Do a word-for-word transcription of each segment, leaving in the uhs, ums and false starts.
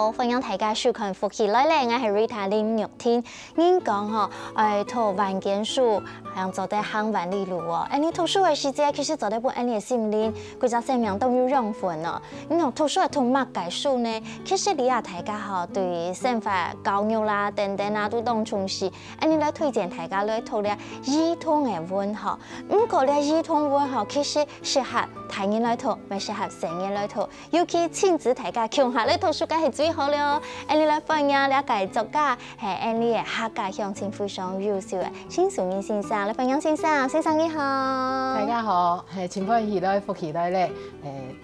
好，歡迎大家收看《福氣來了》，𠊎係Rita林玉婷。人講吼，愛讀萬卷書，正做得行萬里路哦。恁樣讀書个時節，其實做得分恁樣个心靈，歸隻生命都有養分哦。你講讀書愛讀麼个書呢？其實這下大家吼，對生活、教育啦、等等啊，都當重視。恁樣來推薦大家來讀這兒童个文吼。毋過這兒童文吼，其實適合大人來讀，乜適合細人來讀。 尤其親子大家共下來讀書，該係最好了哦。恁樣來歡迎這个作家，係恁樣个客家鄉親非常優秀个辛淑英先生，來歡迎先生，先生你好。大家好，係，真歡喜來福氣來了，誒，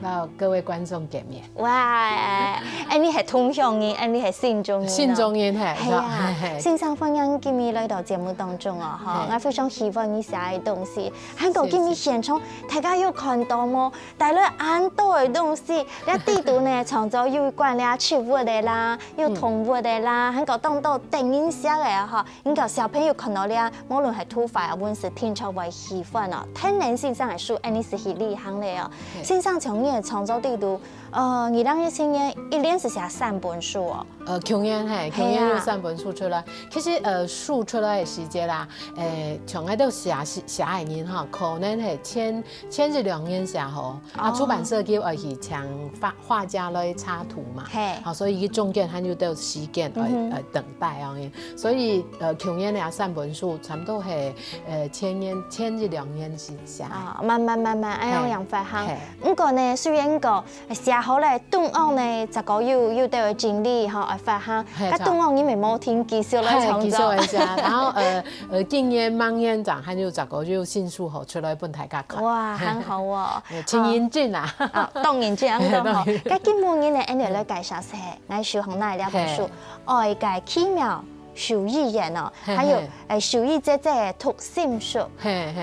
摎各位觀眾見面。哇，恁樣係同鄉人，恁樣係新竹人哦。新竹人，係，係啊，係，係。先生歡迎今日來到節目當中哦，吼，係。𠊎非常喜歡你寫个東西，還有今日現場，大家有看到無？ 帶來恁多个東西，這底肚呢，常常有關這植物个啦，有動物个啦，還有當多得人惜个吼。你講小朋友看到這，無論係圖畫啊、文字，定著會喜歡哦。天然先生个書，恁樣係去旅行个哦。先生從你个創作底肚，呃，二零一七年一連係寫三本書哦。 呃，舊年係，舊年有三本書出來。其實呃，書出來个時節啦，誒，像𠊎兜寫寫个人吼，可能係前前一兩年寫好，啊，出版社就愛去請畫畫家來插圖嘛，係，好，所以佢中間還有兜時間愛愛等待恁樣，所以呃，舊年个三本書差不多係呃前年前一兩年時寫。啊，慢慢慢慢，恁樣樣發行。毋過呢，雖然講 寫好了，中央呢，再過有有兜个整理吼，愛發行。該中央你乜無停，繼續來創作。繼續來寫，然後呃呃，今年、明年正還有再過有新書吼出來分大家看。哇，很好哦。真認真啊！啊，當認真，恁樣吼。該今晡日呢，恁樣來介紹係，𠊎手項拿這本書，《愛个奇妙》。 獸醫院哦，還有誒獸醫姐姐个讀心術。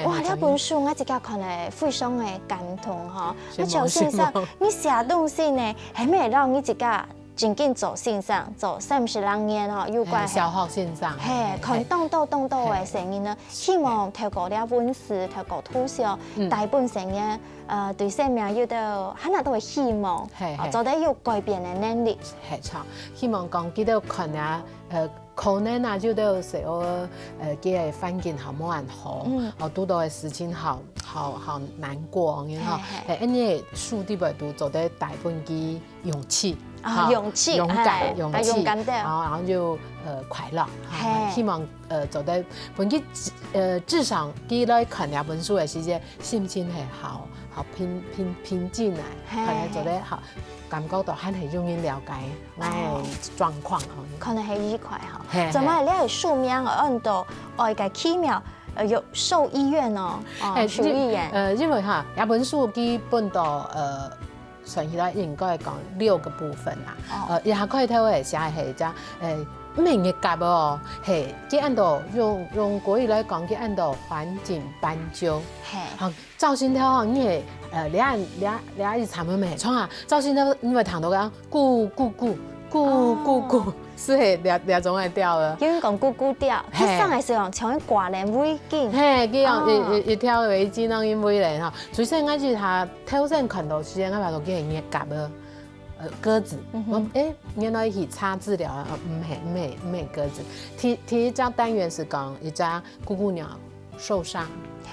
哇，這本書𠊎自家看了非常个感動吼。該趙先生，你寫東西呢，係毋係摎你自家正經做先生，做三十零年吼，有關係。小學先生。係，看當多當多个細人呢，希望透過這文字，透過圖像，帶分細人，呃，對生命有兜還有兜个希望，做得有改變个能力。係，著，希望講佢兜看啊，呃。 可能啊，有兜時候，呃，佢个環境好無恁好，哦，堵到个事情好好好難過，然後，誒，恁樣書裡背都做得帶分佢勇氣，啊，勇氣，勇敢，勇氣，啊，勇敢兜，然後然後就呃快樂，希望呃做得分佢呃至少佢來看這本書个時節，心情係好好平平平靜來，可能做得好感覺到還係有人了解。 哎，狀況吼。可能係一塊吼。係，係。做麼个這个書名安到愛个奇妙，呃，有獸醫院哦，哦，誒，獸醫院。因呃，因為哈，這本書基本到呃，算起來應該講六個部分啦。哦。呃，一下開頭誒，寫係講，誒，毋係月甲哦，係，佢安到用用國語來講，佢安到環境斑鳩。係。好， 朝晨頭吼，你會呃，這這這一站个咩，像啊，朝晨頭你會聽到个咕咕咕咕咕咕，係係這這種个調个。有人講咕咕調，係。佢上个時候像掛連圍巾。係，佢用一一一條圍巾讓人圍咧吼。所以說，𠊎其實頭先看到時間，𠊎發覺佢係月甲个呃鴿子。我誒，原來去查資料啊，毋係毋係毋係鴿子。第第一隻單元係講一隻咕咕鳥。 受傷，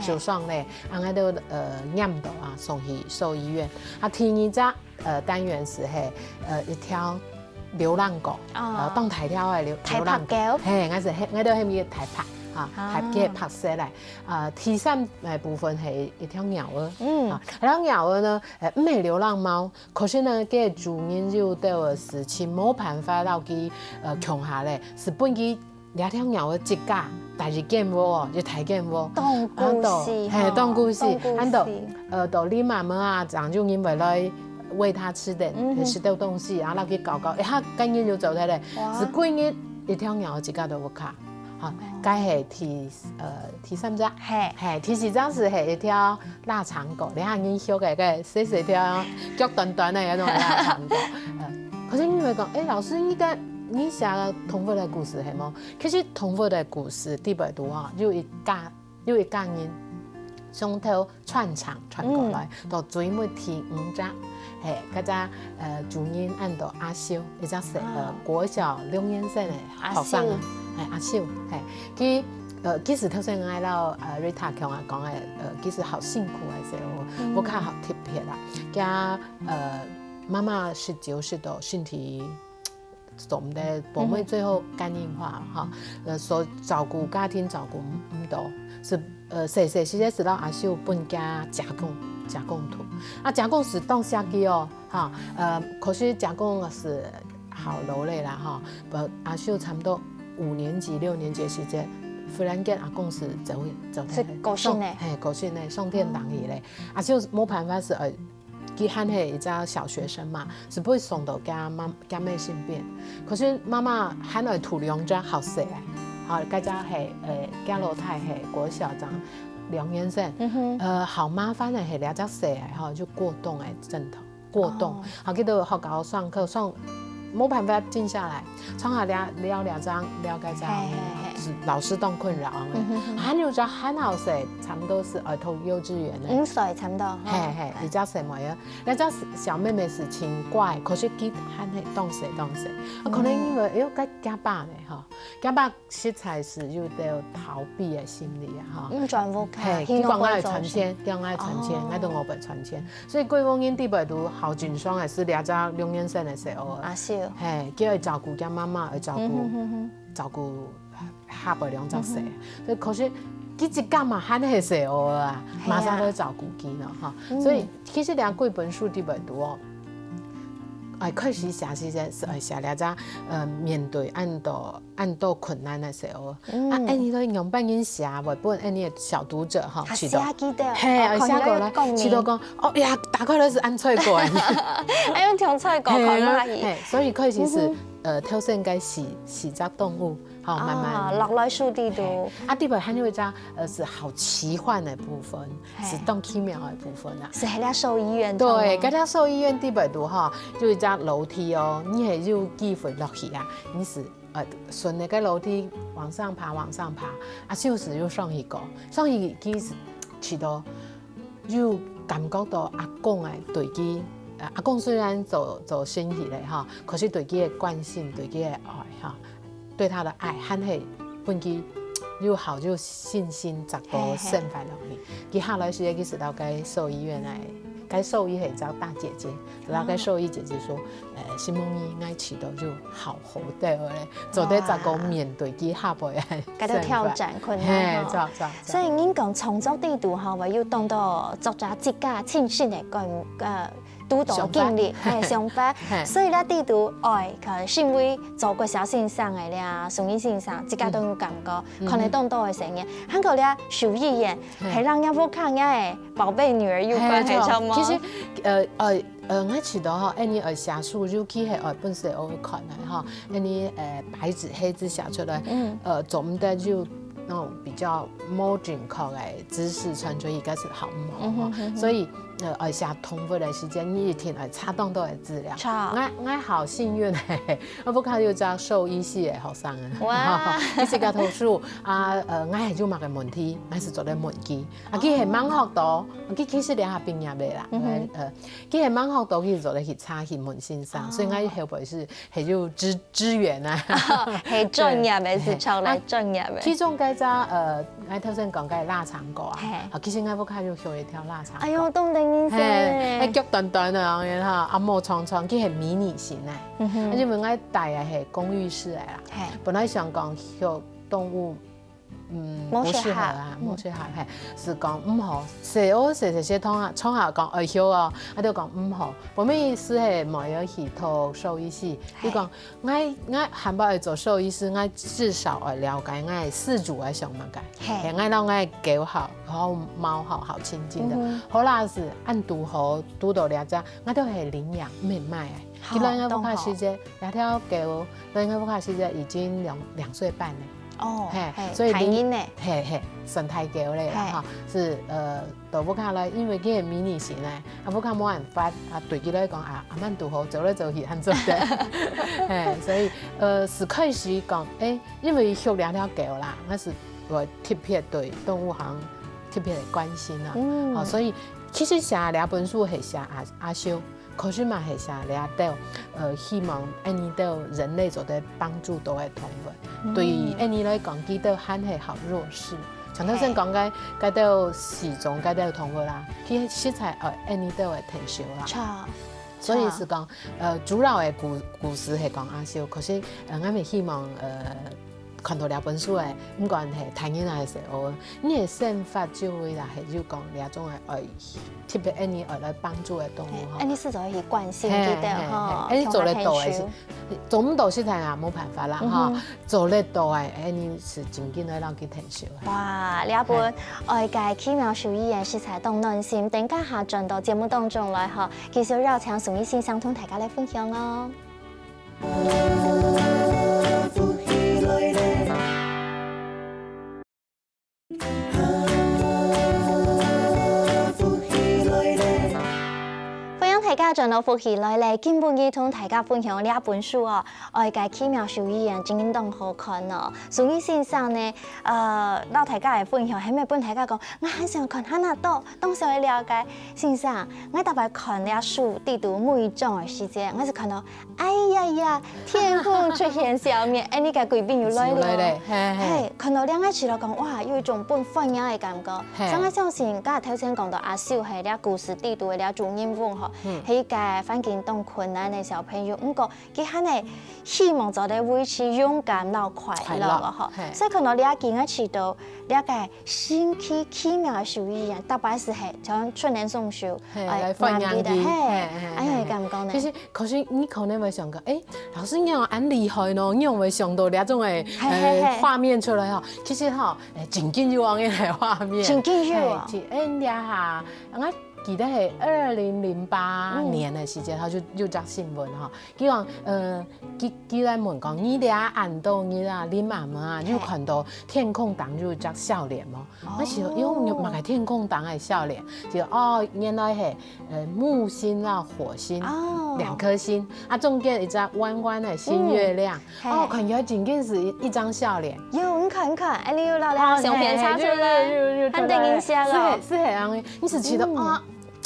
受傷咧，啊，𠊎兜呃，撿到啊，送去獸醫院。啊，第二隻呃單元係係呃一條流浪狗，呃，當大條个流流浪狗，係，𠊎係喊𠊎兜喊佢大白啊，大个白色个。啊，第三个部分係一條鳥仔，嗯，啊，該條鳥仔呢，呃，毋係流浪貓，可是呢，該主人有兜个事情無辦法摎佢呃共下咧，係分佢 這條鳥仔自家，但係間屋哦，一大間屋，當孤栖，係，當孤栖，安到呃，到你媽媽啊，正有人會來餵牠食个，食兜東西，然後摎佢搞搞，一下間人就走忒咧，係歸日一條鳥仔自家都無看，好，該係第呃第三隻，係，係，第四隻係係一條 臘腸狗，你看人畜个个細細條，腳短短个該種臘腸狗。呃，可是你會講，誒，老師，你个你寫个動物个故事係無？其實動物个故事裡背肚吼，有一家有一家人，上頭穿牆穿過來，到最尾第五隻，嘿，該隻呃主人安到阿秀，一隻細呃國小六年生个學生啊，嘿，阿秀，嘿，佢呃其實頭先𠊎摎呃 Rita 共下講个，呃其實好辛苦个時候，屋下好特別啦，佢呃媽媽十九歲到身體 做毋得，婆妹最後肝硬化哈，呃，所照顧家庭照顧毋到，是呃，細細時節係摎阿秀分佢姐公，姐公渡，啊，姐公係當惜佢哦，哈，呃，可是姐公是好勞累啦哈，不，阿秀差不多五年級、六年級時節，忽然間阿公是走走，是過身了。嘿，過身了，上天堂去了，阿秀無辦法是呃。 佢還係一隻小學生嘛，係毋會送到佢媽佢姆身邊。可是媽媽還愛渡兩隻好細个，好，該隻係呃，佢老弟係國小正兩年生，呃，好麻煩个係這隻細个吼，就過動个症頭，過動，好，佢到學校上課上，無辦法靜下來，常下尞尞尞正尞該隻，係老師當困擾个。還有隻還好細，差不多係愛讀幼稚園个，五歲差不多，嘿嘿，一隻細妹仔。 該隻小妹妹係真乖，可是佢還係當細當細，啊，可能因為哎喲，該厥爸呢吼，厥爸實在係有兜逃避个心理啊吼。毋轉屋下，嘿，佢講愛賺錢，佢講愛賺錢，愛到外背賺錢，所以過往人知背都好緊張个係這隻兩年生个時候，阿秀，嘿，佢愛照顧厥媽媽，愛照顧照顧 下背兩隻細，所以可是佢自家嘛還係細个啊，馬上都照顧佢了哈。所以其實這幾本書裡背都哦，哎，開始寫時節係愛寫這隻呃面對恁多恁多困難个時候，啊，恁呢都樣般人寫，會分恁呢个小讀者哈，試著，寫佢兜，嘿，哦，愛寫過來，試著講，哦呀，打開來係恁脆過，哎，用甜脆過，看落去，嘿，所以開始係呃挑戰該四四隻動物。 好，慢慢。啊，落來書裡肚。嘿，啊，裡背還有一隻，呃，係好奇幻个部分，係當奇妙个部分啊。係該隻獸醫院，對，該隻獸醫院裡背肚吼，有一隻樓梯哦，你係有機會落去啊，你係呃順該个樓梯往上爬，往上爬，啊，就係有上去過，上去佢係試著 有感覺著阿公个對佢，呃，阿公雖然做做身體个吼，可是對佢个關心，對佢个愛吼，對他的愛，還係分佢有好有信心，再過生活落去。佢下來時，佢係到該獸醫院來，該獸醫係一隻大姐姐，然後該獸醫姐姐說，呃，承蒙你，𠊎試著就好好多咧，做得再過面對佢下背个，該个挑戰困難吼。嘿，著著。所以人講創作裡肚吼，會有當多作者自家親身个感呃，堵著經歷，嘿，想法。所以這裡肚愛，可能因為做過蕭先生个咧，松陰先生，自家都有感覺，可能當多个聲音，還過咧，獸醫院，係讓人屋下个寶貝女兒有關係，著無？其實，呃呃呃，𠊎試著吼，恁呢愛寫書，尤其係愛分細人仔看个吼，恁呢呃白紙黑字寫出來，呃，做毋得就那種比較無準確个知識傳出去，該係好毋好吼。所以呃愛寫動物个時節，你一定愛查當多个資料。𠊎𠊎好幸運，𠊎屋下有隻獸醫系个學生啊，哇，佢自家讀書啊，呃，𠊎係有麼个問題，𠊎係做得問佢。 啊，佢係吂學著，佢其實這下畢業个啦，呃，佢係吂學著，佢做得去查去問先生，所以𠊎後背係係有支支援啊。係專業个，係超來專業个。其中該隻呃，𠊎頭先講个臘腸狗啊，啊，其實𠊎屋下有養一條臘腸狗。哎喲，當得人惜。係，腳短短个，然後啊毛長長，佢係迷你型个，啊因為𠊎戴个係公寓式个啦，本來想講養動物 嗯，無適合啊，無適合，嘿，係講毋好，細人仔細細个當下，當下講愛養哦，啊就講毋好，後尾係妹仔去讀獸醫系，佢講，𠊎𠊎還無愛做獸醫師，𠊎至少愛了解𠊎飼主愛想麼个，嘿，𠊎摎𠊎个狗好，好貓好好親近个，好啦，係恁堵好，堵著這隻，𠊎都係領養，毋係買个，佢來𠊎屋下時節，這條狗來𠊎屋下時節已經兩兩歲半了。 哦，嘿，所以你，大人呢？嘿嘿，算大狗咧啦哈，係呃，到屋下來，因為佢个迷你型咧，啊屋下無辦法，啊對佢來講啊，啊恁堵好，走來走去還做得，嘿，所以呃，係開始講，誒，因為畜這條狗啦，𠊎係會特別對動物行特別个關心啊。嗯。哦，所以其實寫這本書係寫阿，阿秀，可是嘛係寫這兜，呃，希望恁呢兜人類做得幫助到个動物。嗯。對恁呢來講，佢兜還係較弱勢。像頭先講个，該兜時鐘，該兜動物啦，佢實在愛恁呢兜个疼惜啦。著。所以係講，呃，主要个故，故事係講阿秀，可是，呃，𠊎乜希望，呃，看到這本書个，毋管係大人還係細人，你个生活周圍啦，係有講這種个愛，特別恁呢愛來幫助个動物吼。嘿，恁呢係做得去關心佢兜吼，嘿，嘿，嘿，恁呢做得到个係，共下𢯭手。做毋到實在啊，無辦法啦吼。嗯哼。做得到个，恁呢係真緊愛摎佢疼惜个。哇，這本《愛个奇妙獸醫院》實在當暖心，等下下轉到節目當中來吼，繼續邀請宋醫生同大家來分享哦。 歡迎大家轉到福氣來了，今晡日同大家分享這本書哦，《愛个奇妙獸醫院》真經當好看哦。宋醫生呢，呃，摎大家个分享，還無分大家講，𠊎還想看還較多，當想愛了解。先生，𠊎逐擺看這書裡肚每一張个時節，𠊎係看到 哎呀呀，天空出現笑面，哎，你个貴賓又來了。又來了，嘿，嘿。嘿，看到這𠊎試著講，哇，有一種分歡迎个感覺。嘿。像𠊎相信，剛才頭先講到阿秀係這故事裡肚个這主人翁吼，嗯。係一個環境當困難个小朋友，毋過佢還係希望做得維持勇敢摎快樂个吼。快樂，嘿。所以看到這句，𠊎試著這個 神奇奇妙个獸醫院，逐擺係係像春聯送手，嘿，哎，來歡迎佢，嘿，嘿，嘿，哎呀，嘿。感覺呢？其實，可是你可能會想講，哎，老師你仰恁厲害呢？你仰會想到這種个，嘿，嘿，呃，嘿。畫面出來吼？其實吼，哎，真經有恁樣个畫面。真經有啊。嘿，其，哎，這下，𠊎記得係二零零八年个時間，嗯。佢就有隻新聞吼，佢講，呃，佢，佢來問講，你這恁多日啊，啉暗暝啊，你有看到天空頂有一隻笑臉無？嘿。 𠊎想，喲，麼个天空頂个笑臉？就，哦，原來係，呃，木星啊，火星，哦。兩顆星，啊，中間一隻彎彎个新月亮。嗯，嘿。哦，看起來真經係一，一張笑臉。有，你看，你看，哎，你又摎這相片插出來，哦，嘿，有，有，有，有，很得人惜哦。係，係恁樣，你係試著，嗯。啊，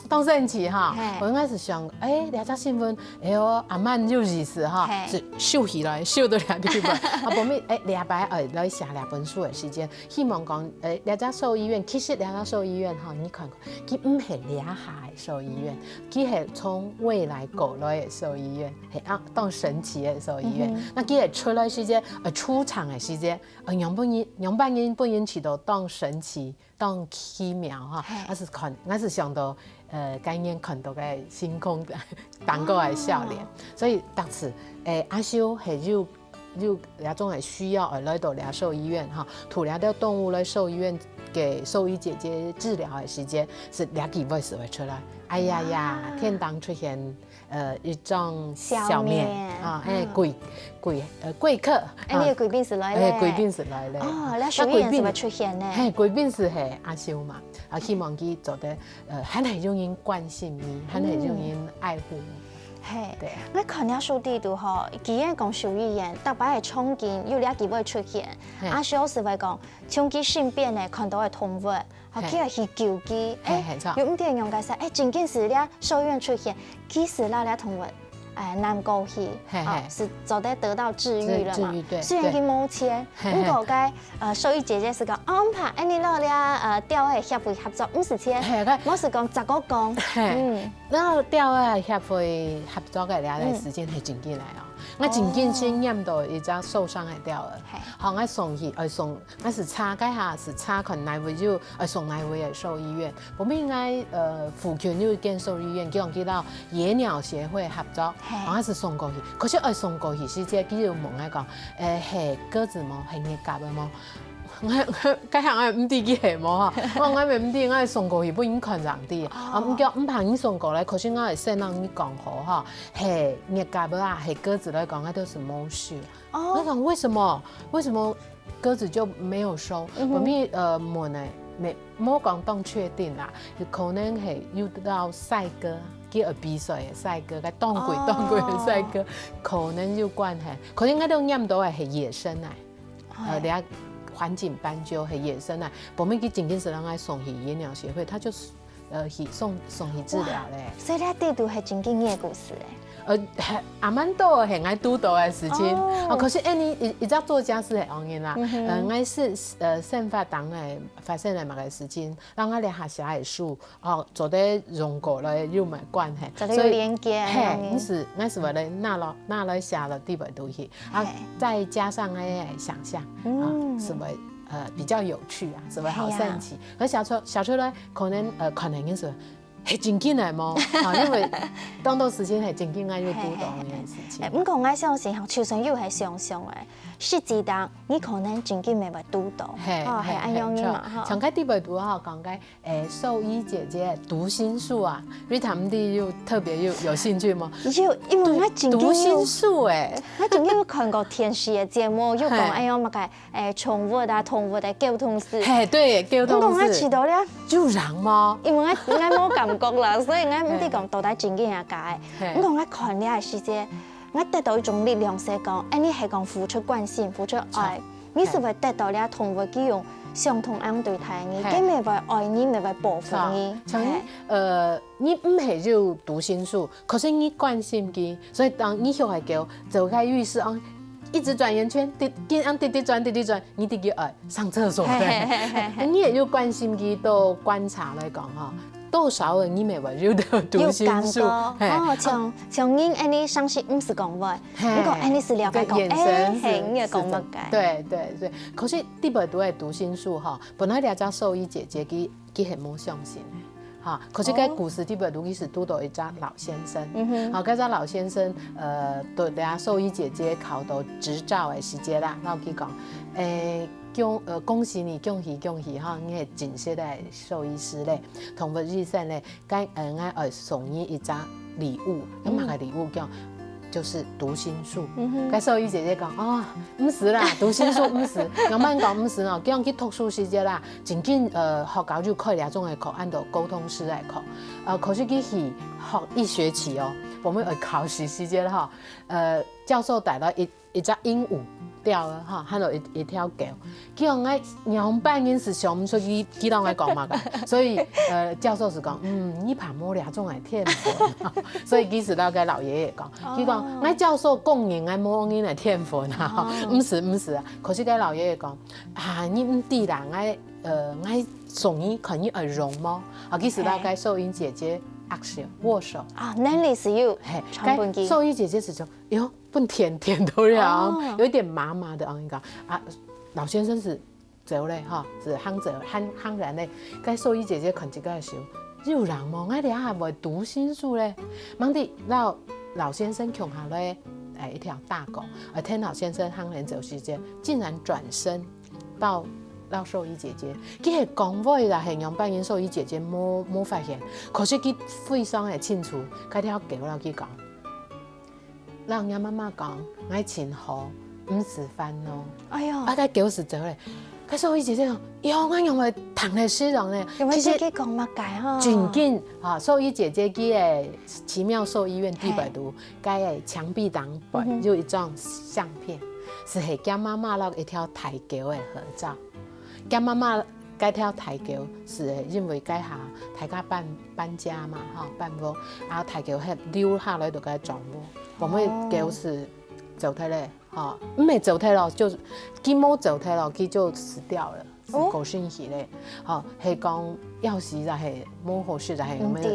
當神奇哈。嘿。𠊎應該係想，哎，這隻新聞，哎喲，還蠻有意思哈，嘿。係收起來，收到這地方。啊，後面，哎，這擺，哎，來寫這本書个時間， 希望講，呃，這隻獸醫院，其實這隻獸醫院吼，你看，佢毋係這下个獸醫院，佢係從未來過來个獸醫院，係啊，當神奇个獸醫院。嗯哼。該佢係出來時節，呃，出場个時節，呃，仰般人，仰般人分人試著當神奇、當奇妙哈，嘿。𠊎係看，𠊎係想到，呃，該年看到个星空頂高个笑臉。哦。所以，當時，誒，阿秀係有 有這種个需要，呃，來到這獸醫院哈，除了這動物來獸醫院，給獸醫姐姐治療个時間，係這句話係會出來。哎呀呀，哇。天頂出現，呃，一張笑面。笑面。啊，哎，嗯。貴，貴，呃，貴客。哎，啊。你个貴賓係來了。哎，貴賓係來了。哦，這獸醫院係會出現呢。該貴賓，嘿，貴賓係，嘿，阿秀嘛，啊，希望佢做得，呃，還係有人關心你，還係有人愛護你。嗯。 嘿，對。𠊎看這書裡肚吼，既然講獸醫院，逐擺个場景有這句話出現。嘿。啊，小時會講，像佢身邊个看到个動物，吼，嘿。佢會去救佢。嘿，誒，嘿，著。有毋定樣个事，誒，真經係這獸醫院出現，其實啦，這動物，誒，難過去，嘿，哦，嘿。係做得得到治癒了嘛。治，治癒，對，雖然佢無錢，對。嘿，嘿。毋過該，呃，獸醫姐姐係講，哦，毋怕，誒，你摎這，呃，鳥仔協會合作，毋使錢，嘿，該無使講，十個講，嘿。嗯。 然後鳥仔協會合作个這個時間係真緊來哦。嗯。𠊎真緊先拈到一隻受傷个鳥仔。哦。嘿。好，𠊎送去，呃，送，𠊎係查該下係查看哪位有，呃，送哪位个獸醫院。後面𠊎，呃，附近有一間獸醫院，叫佢到野鳥協會合作。嘿。好，𠊎係送過去。可是愛送過去時節，佢就問𠊎講，呃，係鴿子無？係齧牙个無？ 𠊎，𠊎，該下𠊎毋知佢係無吼，𠊎，𠊎乜毋知，𠊎送過去分人看正知。哦。啊，毋過毋怕你送過來，可是𠊎會先摎你講好吼，係齧牙啊，係鴿子來講，𠊎都係無收。哦。𠊎講為什麼？為什麼鴿子就沒有收？嗯哼。後面，呃，問个，無，無講當確定啦，有可能係遇到帥哥，佢會比賽个帥哥，該當貴，哦。當貴个帥哥，可能有關係。可能𠊎都拈到个係野生个。 呃，嘿。這環境斑鳩，係野生啊，後尾佢正經係讓佢送去野鳥協會，佢就呃去送送去治療咧。所以這底肚係正經个故事誒。呃，還還蠻多个，係𠊎堵到个事情。哦，可是誒，你一一隻作家係係恁樣啦，呃，𠊎係呃生活當中發生个麼个事情，讓𠊎這下寫个書，哦，做得用過來有麼關係，做得有連結，嘿，你係𠊎係為了拿來拿來寫了底背肚去，啊，再加上个想像，啊，係為呃比較有趣啊，係為好神奇。可寫出寫出來，可能呃可能係係正經个無，啊，因為當多時間係正經个又堵到个事情。誒，毋過𠊎相信吼，就算有係想像个，實際上你可能正經乜會堵到，嘿，哦，係恁樣个嘛，吼。像該底背肚吼，講該 誒，獸醫姐姐讀心術啊，Rita毋知有特別有有興趣無？有，因為𠊎正經有，讀心術誒，𠊎正經有看過電視个節目，有講哎喲麼个誒寵物啊，動物个溝通師。嘿，對，溝通師。毋過𠊎試到了，有用無？因為𠊎𠊎無感覺啦，所以𠊎毋知講到底正經啊假个。毋過𠊎看了个時節，𠊎得到一種力量，係講，哎，你係講付出關心、付出愛。 你係會得到這動物佢用相同恁樣對待你，佢乜會愛你，乜會保護你。像你，呃，你毋係有讀心術，可是你關心佢，所以當你曉得佢走開浴室哦，一直轉圓圈，滴，滴，滴滴轉，滴滴轉，你滴佢愛上廁所，你也有關心佢，都觀察來講哈，多少人你乜會有讀心術，有感覺哦，像像人恁樣相信毋係講話。 你講，哎，你係了解講，哎，係，你也講麼个？對對對，可是底背肚个讀心術吼，本來這隻獸醫姐姐佢佢係無相信个，哈，可是該故事底背肚佢係堵到一隻老先生，好，該隻老先生，呃，對這獸醫姐姐考到執照个時節啦，然後佢講，哎，恭呃恭喜你，恭喜恭喜哈，你係正式个獸醫師咧，動物醫生咧， 該呃，𠊎愛送你一隻禮物，該麼个禮物講，就是讀心術。該獸醫姐姐講，哦，毋使啦，讀心術毋使，仰般講毋使哦，叫你去讀書時節啦，正經呃學校就開這種个課，安到溝通師个課，呃，可是佢去學一學期哦，後尾愛考試時節吼，呃，教授帶了一 一隻鸚鵡掉了哈，還有一一條狗。佢講𠊎仰般人係想毋出佢佢摎𠊎講麼个，所以呃教授係講，嗯，你怕無這種个天分，所以佢係摎該老爺爺講，佢講，𠊎教授公認𠊎無恁个天分啊，毋係毋係啊，可是該老爺爺講，啊，你毋知啦，𠊎呃𠊎送你看你愛用無？啊，佢係摎該獸醫姐姐握手握手。啊，能力係有，嘿，傳分佢。該獸醫姐姐係講，喲， 分甜甜都了，有一點麻麻的啊，你講啊，老先生係走咧哈，係行走，行行遠咧，該獸醫姐姐看一个手，有人無？𠊎這下會讀心術咧，吂知摎老先生共下來，哎，一條大狗，呃，聽老先生行遠走時間，竟然轉身到摎獸醫姐姐，佢係講話啦，係仰般人獸醫姐姐無無發現，可是佢非常个清楚，該條狗摎佢講。 摎若媽媽講，𠊎盡好，毋使煩惱。哎喲，啊，該狗就走咧。該獸醫姐姐講，喲，𠊎仰會聽得識人呢？因為自己講麼个哈？正經啊，獸醫姐姐佢个奇妙獸醫院底背肚，該个牆壁頂背有一張相片，係係佢媽媽摎一條大狗个合照。佢媽媽 該條大狗係因為該下大家搬搬家嘛，吼，搬屋，啊，大狗係留下來就該轉屋，後尾狗係走忒咧，吼，毋係走忒咯，就佢無走忒咯，佢就死掉了，係過身去咧，吼，係講要死還係無好死還係毋知，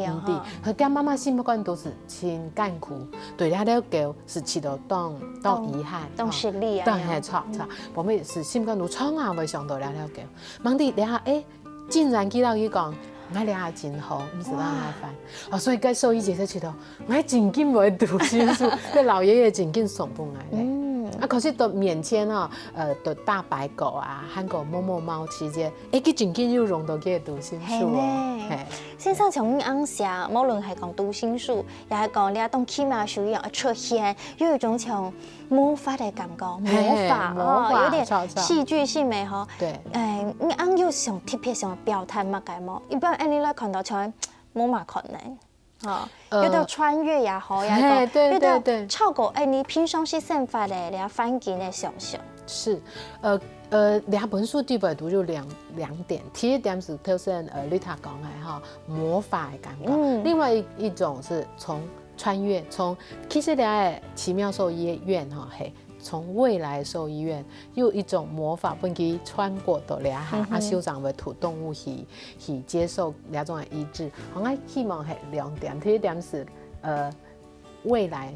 佢媽媽心肝肚係盡艱苦，對該條狗係感到當當遺憾，當失禮啊，當係錯錯，後尾係心肝肚常常會想到該條狗。 吂知這下，欸，竟然佢摎佢講，𠊎這下盡好，毋使恁麻煩。哦，所以該獸醫姐就覺得，𠊎正經會讀心術，該老爺爺正經送分𠊎咧。嗯。啊，可是到面前哦，呃，到大白狗啊，還過某某貓之間，欸，佢正經有用到佢个讀心術哦。係呢。係。先生像你恁寫，無論係講讀心術，也係講你愛當起碼需要出現，有一種像 魔法个感覺，魔法，嘿，魔法，哦，有點戲劇性个吼。對。欸，你恁有想特別想表達麼个無？一般恁樣來看到像無麼个可能，吼，呃，有兜穿越也好，也講，嘿，對，有兜對，對。超過欸，你平常時生活个這環境个想像。是，呃，呃，兩本書裡背都有兩兩點，第一點是頭先呃麗塔講个哈，魔法的感覺，嗯另外一一種是從穿越，從其實這个奇妙獸醫院哈，嘿，從未來獸醫院有一種魔法，分佢穿過到這下，嗯哼啊，收藏个土動物去去接受這種的醫治。我希望係兩點，第一點是呃未来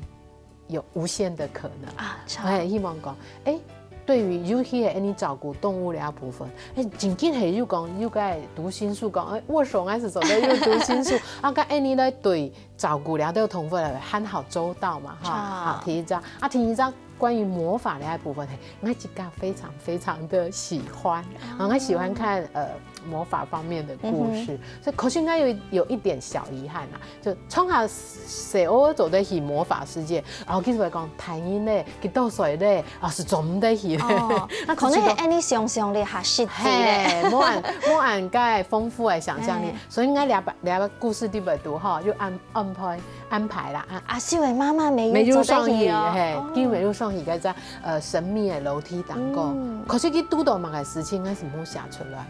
有无限的可能。啊，係，希望講，誒，對於尤其係你照顧動物的部分，誒，真正係有講有个讀心術講，誒，握手還是做得有讀心術，啊，該你來對照顧了這个動物來還好周到嘛，哈。啊，第一張，啊，第二張关于魔法的部分，嘿，我自家非常非常的喜欢，啊，我喜欢看呃魔法方面的故事，所以可惜我有有一点小遗憾啊，就从小細个做得去魔法世界，然后其实来讲，大人咧，几多岁咧，啊是做毋得去。哦，可能係恁樣想像力較实际咧。嘿，無恁無恁个豐富的想象力，所以应该了解了解故事对不对？哈，就安安排安排啦啊。阿秀的妈妈没有做得去哦。没有上去，嘿，并没有上去个在呃神秘的楼梯当中。可是佢堵到么个事情，还是没写出来。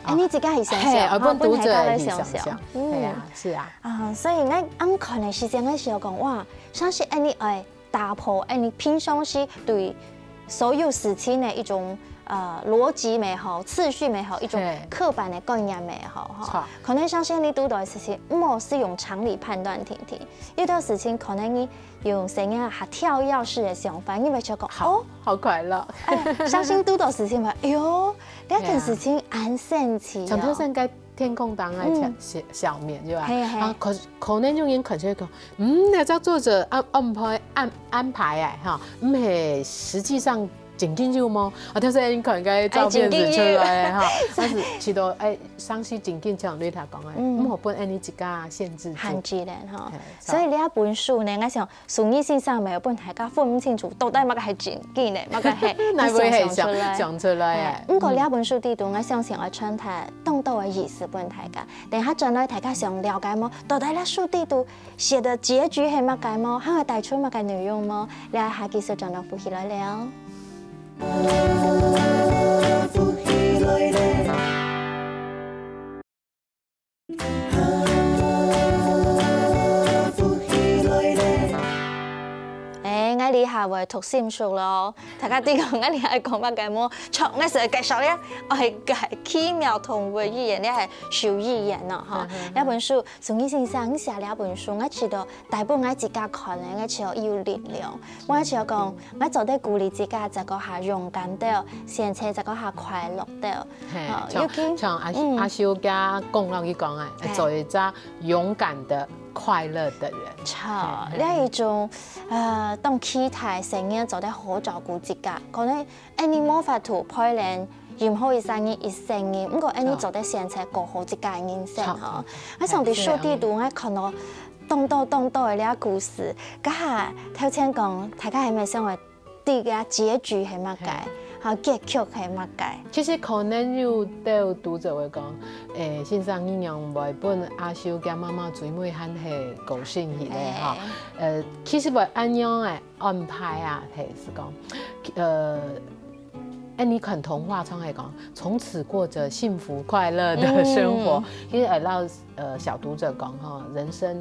哎，你自家去想想，嘿，而不读者去想想，嗯，哎呀，是啊，啊，所以我俺看的时间，我想讲哇，像是恁样哎，打破哎，你平常时对所有事情的一种呃，逻辑也好，次序也好，一种刻板的观念也好，哈，可能像是你堵到的事情，莫是用常理判断定定，有的事情可能你用怎样还跳跃式的想法，你会觉得哦，好快乐，哎，相信堵到事情嘛，哎哟，这件事情很神奇，从头先个天空当中个小小面，对吧？啊，可可能有人看起来讲，嗯，那叫作者安安排安安排哎哈，嗯嘿，实际上 真緊有無？啊，但是你看个照片是出来个哈，但是其实哎，上次真紧像你头讲个，嗯，莫分恁样自家限制住。很自然哈。所以这本书呢，我想苏怡先生没有分大家分不清楚，到底么个系真紧个，么个系哪位系想出来？想出来个。不过这本书里头，我相信我传达当多个意思分大家。等下转来大家想了解么？到底这书里头 写的结局系么个么？还有带出么个内容么？了下继续转到福气来了。哎，我这下会读心术咯。大家知讲，我这下讲么个么？错，我是介绍了，我系个奇妙动物语言，你系手语言咯，哈。这本书 苏怡先生写了本书，我觉得带分我自家看个，我觉得有力量。我觉得讲，我做得鼓励自家，再个下勇敢点，现在再个下快乐点。嘿，像像阿阿修家讲落去讲啊，做一个勇敢的、快乐的人。好，那一种呃，当期待生日做得好照顾自家，可能 恁样无法度陪伴任何一个人一生个，不过恁样做得选择过好自家个人生吼。啊，上帝书里肚，我看到当多当多个这故事，这下头前讲，大家还没想个，第个结局系么个，好结局系么个。其实可能有兜读者会讲，诶，先生你娘会分阿修佮妈妈最尾还系高兴起来哈。呃，其实会恁样诶。 安排啊，嘿，是讲，呃，哎，你看童话常会讲，从此过着幸福快乐的生活。其实呃，老呃小读者讲哈，人生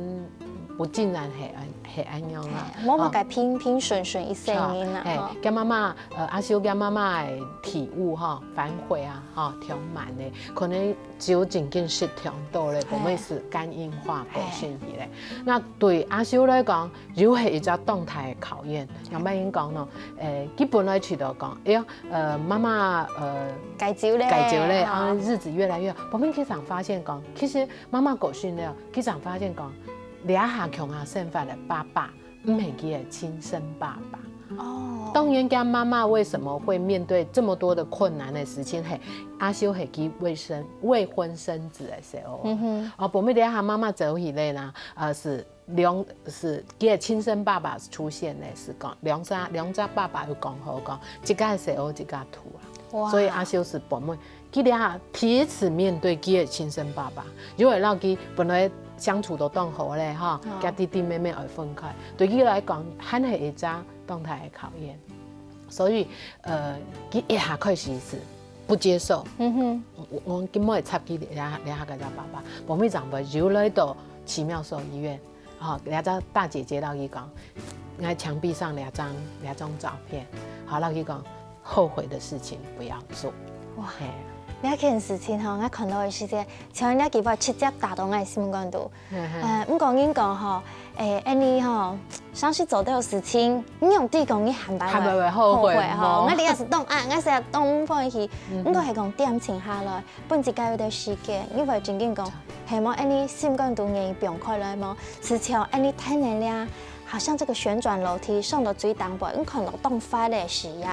不尽然系安系安样啦，嘿，无么个平平顺顺一生人啦，嘿，哈。佮妈妈，呃，阿修佮妈妈的体悟哈，反悔啊，哈，充满的，可能只有真正是听到了，我们是感应化个信息嘞。那对阿修来讲， 又系一只当大个考验。杨白英讲呢，诶，佢本来觉得讲，哎呀，呃，妈妈，呃，戒酒咧，戒酒咧，啊，日子越来越好。我们经常发现讲，其实妈妈过身了，经常发现讲，这下共下生活个爸爸，毋系佢个亲生爸爸。哦，当然，讲妈妈为什么会面对这么多的困难的事情，嘿，阿修系佢未生未婚生子的时候，嗯哼，哦，本来这下妈妈走起来啦，呃，是 两是佢个亲生爸爸出现呢，是讲两只两只爸爸有讲好讲，自家个时候自家图啊。所以阿修是本妹，佢俩第一次面对佢个亲生爸爸，因为老佢本来相处都当好咧哈，佮弟弟妹妹而分开，对佢来讲，还系一只当大个考验。所以，呃，佢一下開始是不接受。嗯哼。我，我根本也插佢這，這下个爸爸，無乜長輩，就來到奇妙獸醫院，吼，這隻大姐姐摎佢講，𠊎牆壁上這張，這張照片，好，摎佢講，後悔的事情不要做。哇，嘿。這件事情吼，𠊎看到个時節，像這句話直接打到𠊎心肝肚。 呃，毋過人講吼，欸，恁呢吼，常時做到事情，你用對講你還會，還會後悔吼。後悔吼。𠊎這下係當啊，𠊎這下當毋歡喜。嗯哼。毋過係講恬靜下來，分自家有兜時間，因為正經講，係無恁呢心肝肚願意放開來無？係像恁呢天然咧，好像這個旋轉樓梯上到最頂背，你看到當闊个視野，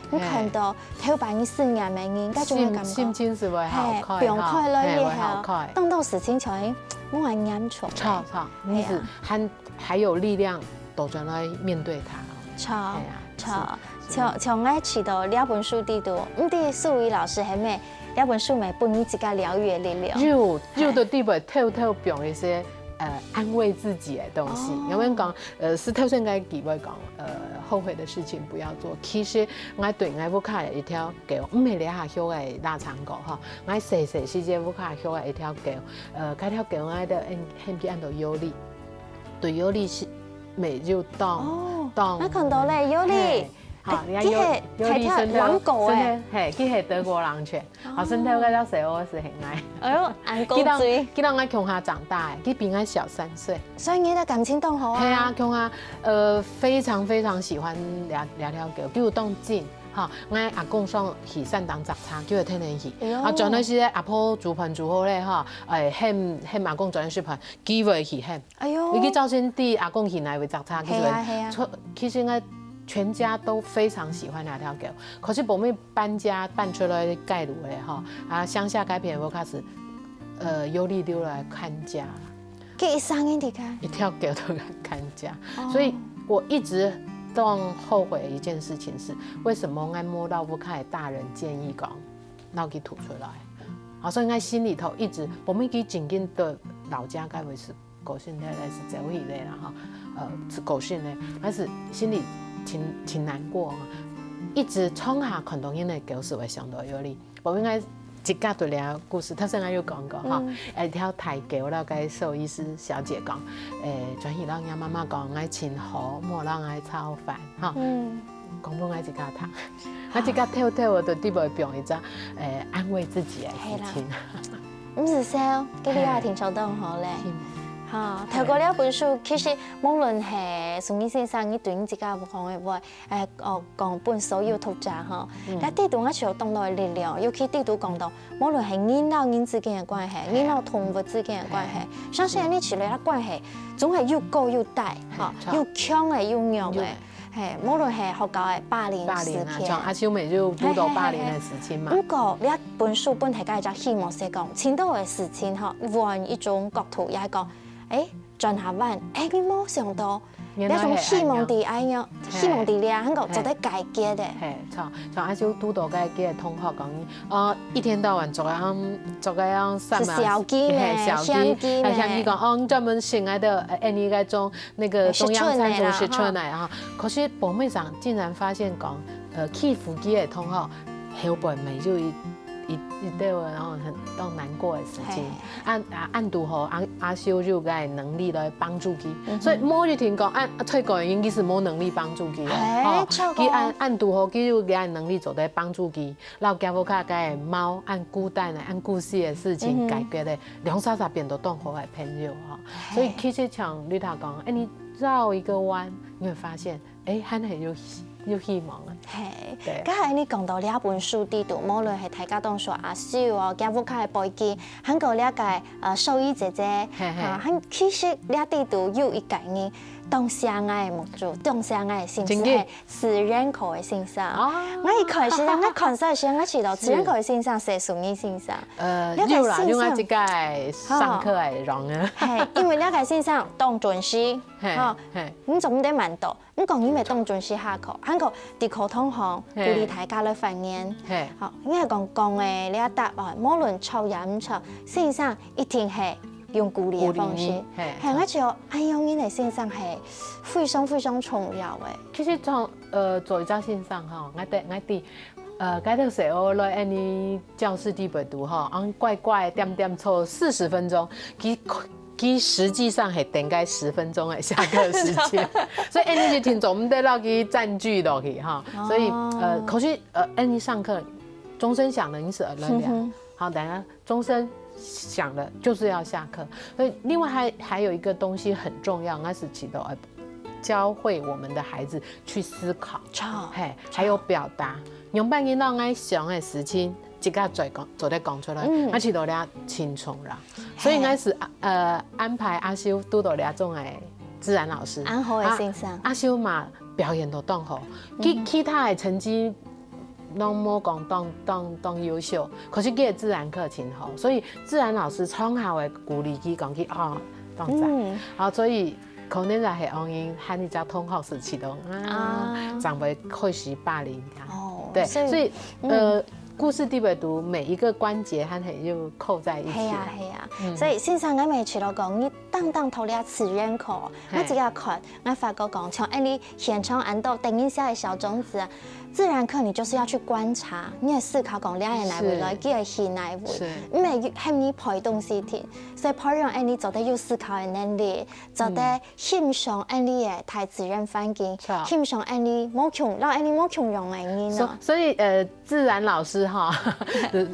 你看到頭擺你思念个人，該種个感覺。心，心情係會好開，嘿，放開來以後，嘿，會好開。當多事情就會 無恁嚴重。著，著，你係，係啊。還，還有力量倒轉來面對它。著，係啊，著，是，是。像，像𠊎試著這本書裡肚，毋知素怡老師係無，這本書乜分你自家療癒个力量。有，有个地方偷偷放一些，呃，安慰自己个東西。哦。有人講，呃，係頭先个機會講，呃，後悔的事情不要做。其實，𠊎對𠊎屋下有一條狗，毋係這下畜个臘腸狗吼，𠊎細細時節屋下畜个一條狗， 呃，該條狗仔个，喊，喊佢安到尤里。對，尤里係，乜就當，哦，當，𠊎看到咧，尤里。嘿，好，欸，你看尤，佢係，尤里係，係，係，係，係，嘿，佢係德國狼犬。哦。好，身體該條細隻係𠊎。哎喲，恁高佢當，佢當𠊎共下長大个，佢比𠊎小三歲。所以你个感情當好啊。係啊，共下，呃，非常非常喜歡這，這條狗，佢有當近。 吼，𠊎阿公想去山頂摘茶，叫佢跈等去。哎喲。啊，轉來時阿婆煮飯煮好咧，吼，欸，喊，喊阿公轉來食飯，佢會去喊。哎喲。佢去朝晨知阿公去哪位摘茶，佢就會，係啊，係啊。其實𠊎全家都非常喜歡那條狗，可是後尾搬家搬出來蓋路咧，吼，啊，鄉下該片屋下係，呃，尤里留來看家。 佢一生人在該。一條狗都敢看家。哦。所以我一直當後悔的一件事情是，為什麼𠊎無摎屋下个大人建議講，摎佢吐出來？啊，所以𠊎心裡頭一直，後尾佢正經對老家該位係過身个，係走去个啦，吼，呃，係過身个，但是心裡挺，挺難過啊。一直從下看到人个狗係會想到尤里。 我應該自家對這故事，頭先𠊎有講過吼，嗯。欸，一條大狗摎該獸醫師小姐講，欸，轉去摎若媽媽講，𠊎盡好，莫摎𠊎吵煩，吼。嗯。講分𠊎自家聽，𠊎自家偷偷个對裡背放一隻，欸，安慰自己个事情。係啦。毋使愁，今日也聽著當好咧。嗯。吼，透過這本書，其實無論係宋怡先生，你對你自家有講个話， 欸，哦，講分所有讀者吼，嗯。這裡肚𠊎就有當多个力量，尤其裡肚講到，無論係人摎人之間个關係，係。人摎動物之間个關係，係。像係恁呢之類个關係，總係有高有低，吼，係，著。有強个，有弱个，有。係，無論係學校个霸凌事件。霸凌啊，像阿秀妹就堵到霸凌个事情嘛。係，係，係，係。毋過，這本書分大家一隻希望係講，盡多个事情吼，換一種角度，也係講，欸， 轉下彎，欸，你無想到，原來係恁樣。這種希望在恁樣，係。希望在這，還過做得解決个。係，像，像阿秀堵到該个同學講，呃，一天到晚做个樣，做个樣，係小雞咩，係，小雞，嫌雞咩。係，嫌雞講，哦，你專門性愛的，呃，恁呢該種，那個中央餐廚食出來哈。食出來，哈。可是表面上竟然發現講，呃，欺負佢个同學，後背乜有一 一，一對个，然後很，當難過个事情。係。恁，啊，恁堵好，阿，阿秀就有該能力來幫助佢。嗯哼。所以無一定講，恁，啊，最高个人佢係無能力幫助佢个，係，吼，著講。佢恁，恁堵好，佢有該能力做得幫助佢，摎佢屋下个貓，恁孤單个，恁孤栖个事情，嗯哼。解決个，兩儕儕變到當好个朋友，吼。係。所以其實像你頭講，欸，你繞一個彎，你會發現， 欸，還係有希，有希望啊。係，對。剛才你講到這本書裡肚，無論係大家當初阿秀哦，佢屋下个背景，還過這個，呃，獸醫姐姐，係，係。啊，還其實這裡肚有一個人，當惜𠊎个目珠，當惜𠊎个心思，真个。係史仁科个先生。哦。𠊎一開始，𠊎看書个時候，𠊎知道史仁科个先生係宋怡先生。呃，這個先生，有啦，另外一個上課个人啊。係，因為這個先生當準時，係，吼，係。你做毋得慢到。 毋過你乜當準時下課，還過在課堂項，嘿。鼓勵大家來發言。嘿。好，應該講講个這答案，無論著也毋著，先生一定係用鼓勵个方式。鼓勵你，嘿。嘿，𠊎觉得恁樣个先生係非常非常重要个。其實從，呃，做一隻先生吼，𠊎知，𠊎知，呃，該个細學來恁呢教室裡背讀吼，恁乖乖恬恬坐四十分鐘，佢，佢實際上係等該十分鐘个下課時間，所以恁呢就定著毋得落去佔據落去哈。所以，呃，哦。可是，呃，恁呢上課，鐘聲響了，你是來了。嗯哼。好，等下鐘聲響了，就是要下課。所以另外還，還有一個東西很重要，應該是起到，呃，教會我們的孩子去思考，著，嘿，著。還有表達。仰般人摎𠊎想个事情，自家做講，做得講出來，嗯。而且都了清楚了。所以應該是，嘿。呃，安排阿修堵著這種个自然老師。恁好个先生。啊，阿修嘛表現都當好，其，嗯。其他个成績 攏無講當，當，當優秀，可是佢个自然課真好，所以自然老師常常會鼓勵佢講佢，哦，當讚。嗯。啊，所以可能就係因為佢一隻同學係其中啊，啊。正會開始霸凌佢。哦，對，所以，所以，嗯。呃，故事裡背肚每一個關節，佢係又扣在一起。係啊，係啊。嗯。所以先生，𠊎每次都講，你當當讀這自然課，嘿。𠊎自家看， 𠊎發覺講，像恁呢現場恁多等一下个小種子啊，自然課你就是要去觀察，你也思考講，這係哪位來，是。佢係去哪位，是。毋係喊你背東西聽，所以培養恁呢做得有思考个能力，做得欣賞恁呢个大自然環境，嗯。是啊。欣賞恁呢無共，摎恁呢無共樣个人哦。所，所以，呃，自然老師哈，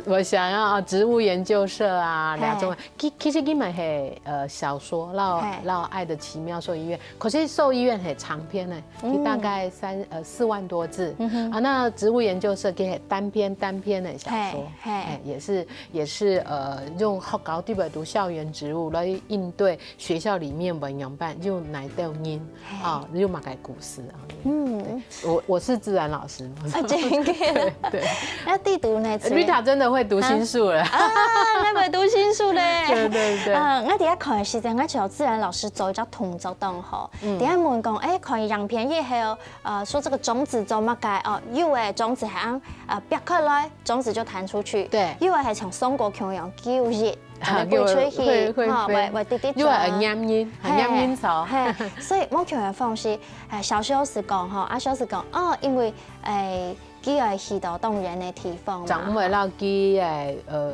我想要植物研究社啊，嘿。這種，其，其實佢等係，呃，小說，摎，嘿。摎愛的奇妙獸醫院， 可是獸醫院係長篇呢，嗯。佢大概三，呃，四萬多字。嗯哼。啊，那植物研究社佢係單篇，單篇的小說，嘿，嘿。哎，也是，也是，呃，用學校裡背肚校園植物來應對學校裡面文言班，有哪兜人，嘿。啊，有麼个故事啊。嗯。對，我，我是自然老師嘛。啊，真个。對，對。那地圖呢？Rita真的會讀心術了。啊，啊，那會讀心術咧。對，對，對。啊，𠊎等下看个時間，𠊎就自然老師做一隻動作當好。 嗯。等下問講，欸，看影片以後，呃，說這個種子做麼个？哦，有个種子係恁，呃，擘開來，種子就彈出去。對。有个係像松果共樣，揪一，啊，就飛出去，會，會飛。哈，會，會直直轉。有个會黏人，會黏人走。嘿，嘿，所以無共樣个方式，欸，小時候係講吼，啊，小時候講，哦，因為，欸，佢愛去到當遠个地方嘛。正毋會摎佢个，呃，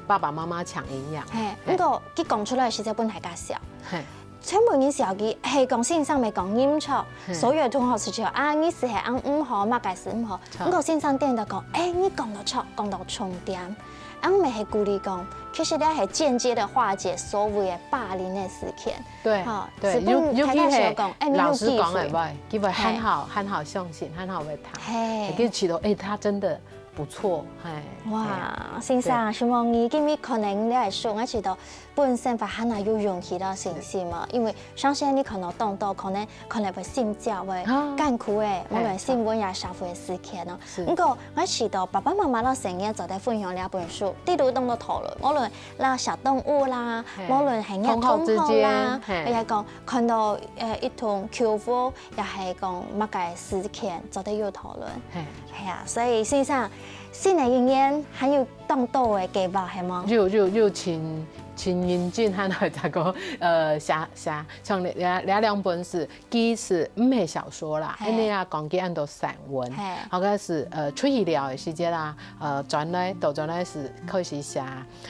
爸爸媽媽搶營養。嘿，嘿。毋過佢講出來个時節分大家笑。嘿。 全部人笑佢，係講先生乜講音錯，嘿。所有个同學就笑啊，你係恁毋好，麼个係毋好。著。毋過先生顛倒講，欸，你講到著，講到重點。恁乜係鼓勵講，其實這係間接个化解所謂个霸凌个事件。對，吼，對，係分大家笑講，尤，尤其係欸，你有機會。老師講个話，佢會很好，嘿。很好相信，很好會聽。嘿。會記得，欸，他真的 不錯，嘿，哇，嘿。先生，對。希望你今日看了這个書，𠊎知道本身會還較有勇氣摎信心嘛，因為相信你看到當多，可能，可能會心焦个、啊，艱苦个，嘿，無論新聞也社會个事件哦。是。毋過，𠊎知道爸爸媽媽摎細人做得分享這本書，裡肚當多討論，無論摎小動物啦，嘿，無論係你个同學之間，同學啦，嘿。也係講看到，呃，一同救火，也係講麼个事件，做得有討論。嘿。 係啊，所以先生，新个一年還有當多个計畫，係無？有，有，有，盡，盡認真，還愛再講，呃，寫，寫，像這，這兩本書，其實毋係小說啦，嘿。恁呢啊，講起恁多散文，嘿。好像係，呃，出去尞个時節啦，呃，轉來，倒轉來係開始寫，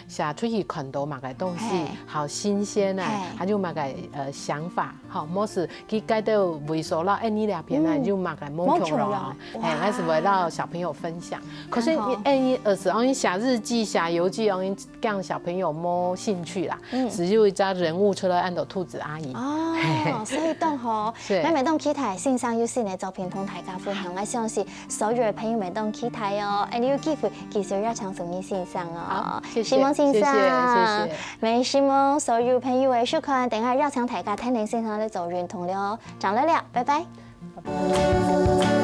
寫出去看到麼个東西，嘿。好新鮮啊，嘿。還有麼个，呃，想法。 吼，無係去該兜位所摎恁呢這片啊，嗯。有麼个無共樣啊。無共樣，嘿，哇。還係會摎小朋友分享。可是，很好。恁呢，有時候寫日記、寫遊記，恁呢，讓小朋友無興趣啦。嗯。只有一隻人物出來，安到兔子阿姨。哦，嘿。所以當好。是。那麼當期待先生有新个作品同大家分享，𠊎相信所有个朋友乜當期待哦。恁呢有機會繼續邀請松義先生哦。好，謝謝，承蒙先生。謝謝，謝謝。 乜承蒙所有朋友个收看，等下邀請大家跈等先生來做運動了，正來尞，拜拜。拜拜。